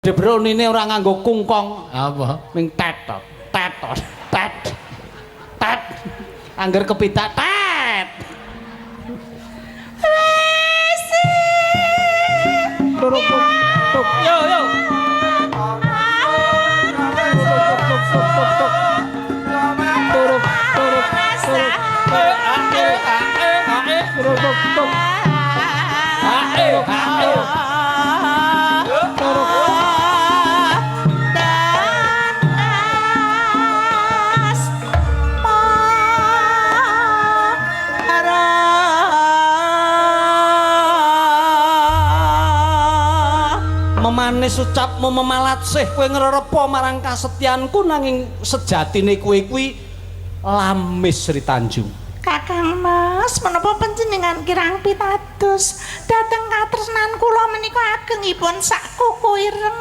Debronine ora nganggo kungkong. Apa? Ming tet tok, tet tok, tet. Tet. Angger kepitak tet. Turuk tuk tuk. Yo yo. Tuk tuk tuk tuk tuk. Turuk turuk turuk. E a e a e a e turuk tuk tuk. A e a e. Turuk. Dan asmara. Memanis ucapmu memalat sih kowe ngrerepa marang kasetyanku, nanging sejatine kowe kuwi Lamis Sri Tanjung. Kakang Mas, menapa panjenengan kirang pitados dhateng katresnan kula menika agengipun sak kuku ireng?